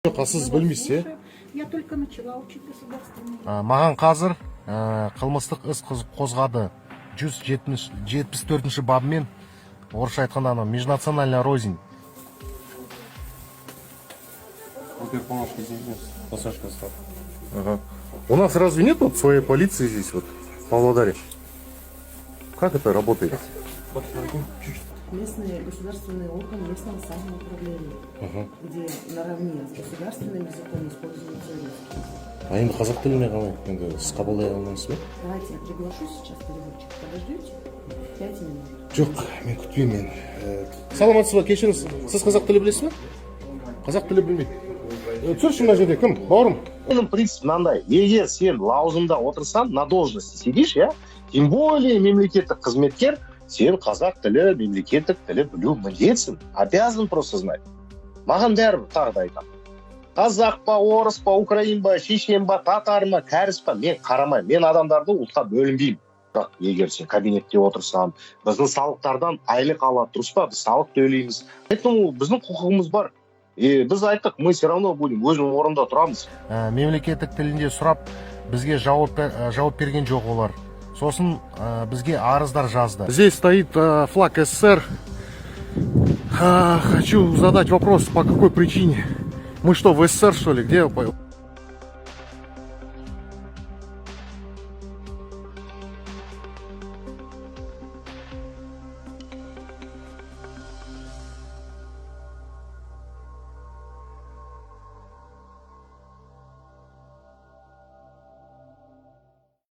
Жоқ, а сіз Я вас білмейсіз, иә? Слушаю. Я только начала учить государственный. Маған қазір қылмыстық іс қозғады 174 бабымен, орысша айтқанда, анау межнациональная рознь. Ага. У нас разве нет вот своей полиции здесь, вот, в Павлодаре? Как это работает? Местные государственные органы местного самоуправления, где наравне с государственным языком используется русский. А енді қазақ тіліне қалай? Енді сіз қабылдай алмайсыз ба? Давайте я приглашу сейчас переводчика. Подождете? 5 минут. Жоқ, мен күтпеймін мен. Саламатсыз ба, кешіріңіз. Сіз қазақ тілі білесіз ба? Қазақ тілі білмейді. Түсірші мына жерде, кім? Бауырым. Менің принцип мынандай: егер сен лауазымда отырсаң, на должности сидишь, иә, тем более мемлекеттік қызметкер, сен қазақ тілі, мемлекеттік тілі білу міндетсің, обязан просто знать. Маған бәрібір, тағы да айтамын, қазақ па, орыс па, украин ба, шешен ба, татар ма, кәріс па, мен қарамаймын, мен адамдарды ұлтқа бөлінбеймін. Бірақ егер сен кабинетте отырсаң, біздің салықтардан айлық алады, дұрыс па? Біз салық төлейміз, поэтому біздің құқығымыз бар. И біз айттық, мы все равно будем өзінің орнында тұрамыз. Мемлекеттік тілінде сұрап, бізге жауап берген жоқ олар. Сосын бізге арыздар жазды. Здесь стоит флаг СССР. Хочу задать вопрос, по какой причине? Мы что, в СССР, что ли? Где?